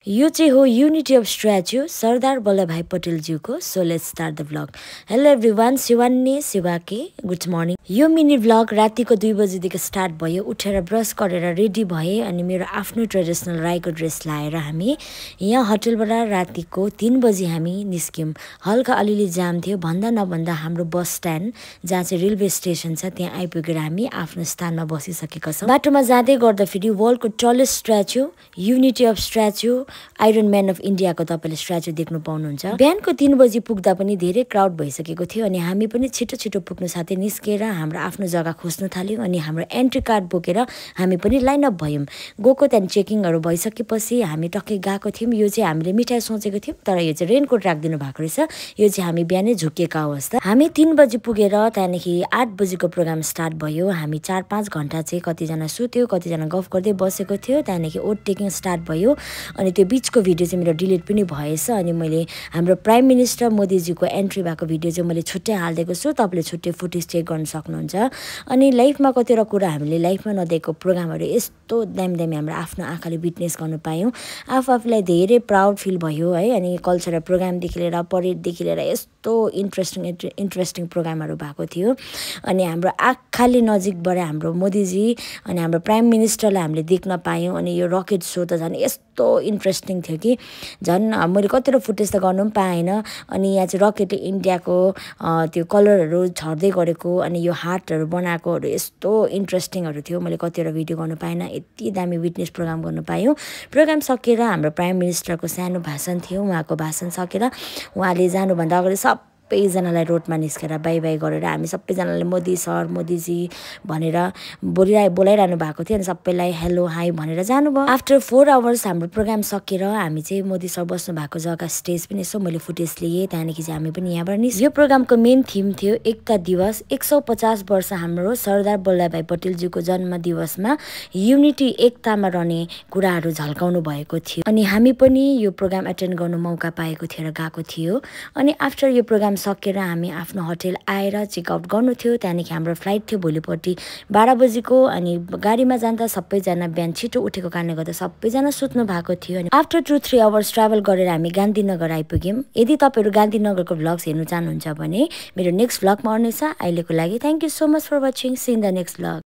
यो चाहिँ हो unity of statue Sardar Vallabhbhai पटेलज्यूको। So let's start the vlog. Hello everyone, Shivani शिवाके गुड मर्निङ। यो मिनी भ्लग रातिको 2 बजीदेखि स्टार्ट भयो। उठेर ब्रस गरेर रेडी भएँ अनि मेरो आफ्नो ट्रेडिसनल राईको ड्रेस लाएर हामी यहाँ होटलबाट रातिको 3 बजी हामी निस्क्यौँ। हल्का अलिअलि जाम थियो, भन्दा नभन्दा हाम्रो बस स्ट्यान्ड जहाँ चाहिँ रेलवे स्टेसन छ त्यहाँ आइपुगेर हामी आफ्नो स्थानमा बसिसकेका छौँ। बाटोमा जाँदै गर्दा फेरि वर्ल्डको tallest statute unity of statute iron man of इन्डियाको तपाईँले स्ट्याच्यु देख्नु पाउनुहुन्छ। बिहानको 3 बजी पुग्दा पनि धेरै क्राउड भइसकेको थियो अनि हामी पनि छिटो छिटो पुग्नु साथै निस्केर हाम्रो आफ्नो जग्गा खोज्न थाल्यौँ अनि हाम्रो एन्ट्री कार्ड बोकेर हामी पनि लाइनअप भयौँ। गएको त्यहाँदेखि चेकिङहरू भइसकेपछि हामी टक्कै गएको थियौँ। यो चाहिँ हामीले मिठाई सोचेको थियौँ तर यो चाहिँ रेनकोट राखिदिनु भएको रहेछ। यो चाहिँ हामी बिहानै झुकेका अवस्था। हामी 3 बजी पुगेर त्यहाँदेखि 8 बजीको प्रोग्राम स्टार्ट भयो। हामी 4-5 घन्टा चाहिँ कतिजना सुत्यो, कतिजना गफ गर्दै बसेको थियो। त्यहाँदेखि ओट टेकिङ स्टार्ट भयो अनि त्यो बिचको भिडियो चाहिँ मेरो डिलिट पनि भएछ अनि मैले हाम्रो प्राइम मिनिस्टर मोदीजीको एन्ट्री भएको भिडियो चाहिँ मैले छुट्टै हालिदिएको छु। तपाईँले छुट्टै फुटेज चेक गर्न सक्नुहुन्छ। अनि लाइफमा कतिवटा कुरा हामीले लाइफमा नदेखेको प्रोग्रामहरू यस्तो दामी दामी हाम्रो आफ्नो आँखाले विटनेस गर्नु पायौँ। आफूलाई धेरै प्राउड फिल भयो है। अनि कल्चरल प्रोग्रामदेखि लिएर परेडदेखि लिएर यस्तो इन्ट्रेस्टिङ प्रोग्रामहरू भएको थियो अनि हाम्रो आँखाले नजिकबाट हाम्रो मोदीजी अनि हाम्रो प्राइम मिनिस्टरलाई हामीले देख्न पायौँ। अनि यो रकेट सो त झन् यस्तो इन्ट्रेस्टिङ थियो कि झन् मैले कतिवटा फुटेज त गर्नु पनि पाएन। अनि यहाँ चाहिँ रकेट इन्डियाको त्यो कलरहरू छर्दै गरेको अनि यो हार्टहरू बनाएकोहरू यस्तो इन्ट्रेस्टिङहरू थियो। मैले कतिवटा भिडियो गर्नु पाएन, यति दामी विटनेस प्रोग्राम गर्नु पायौँ। प्रोग्राम सकेर हाम्रो प्राइम मिनिस्टरको सानो भाषण थियो। उहाँको भाषण सकेर उहाँले जानुभन्दा अगाडि सबैजनालाई रोडमा निस्केर बाई बाई गरेर हामी सबैजनाले मोदी सर मोदीजी भनेर बोलाइरहनु भएको थियो अनि सबैलाई हेलो हाई भनेर जानुभयो। आफ्टर 4 आवर्स हाम्रो प्रोग्राम सकेर हामी चाहिँ मोदी सर बस्नु भएको जग्गा स्टेज पनि यसो मैले फुटेज लिएँ। त्यहाँदेखि चाहिँ हामी पनि यहाँबाट यो प्रोग्रामको मेन थिम थियो एकता दिवस। 150 वर्ष हाम्रो सरदार वल्लभभाई पटेलज्यूको जन्म दिवसमा युनिटी एकतामा रहने कुराहरू झल्काउनु भएको थियो अनि हामी पनि यो प्रोग्राम एटेन्ड गर्नु मौका पाएको थियो र गएको थियो। अनि आफ्टर यो प्रोग्राम सकेर हामी आफ्नो होटल आएर चेकआउट गर्नु थियो। त्यहाँदेखि हाम्रो फ्लाइट थियो भोलिपट्टि 12 बजीको अनि गाडीमा जाँदा सबैजना बिहान छिटो उठेको कारणले गर्दा सबैजना सुत्नु भएको थियो। अनि आफ्टर 2-3 आवर्स ट्राभल गरेर हामी गान्धीनगर आइपुग्यौँ। यदि तपाईँहरू गान्धीनगरको भ्लग्स हेर्नु चाहनुहुन्छ भने मेरो नेक्स्ट भ्लगमा आउनेछ। अहिलेको लागि thank you so much for watching. See in the next vlog.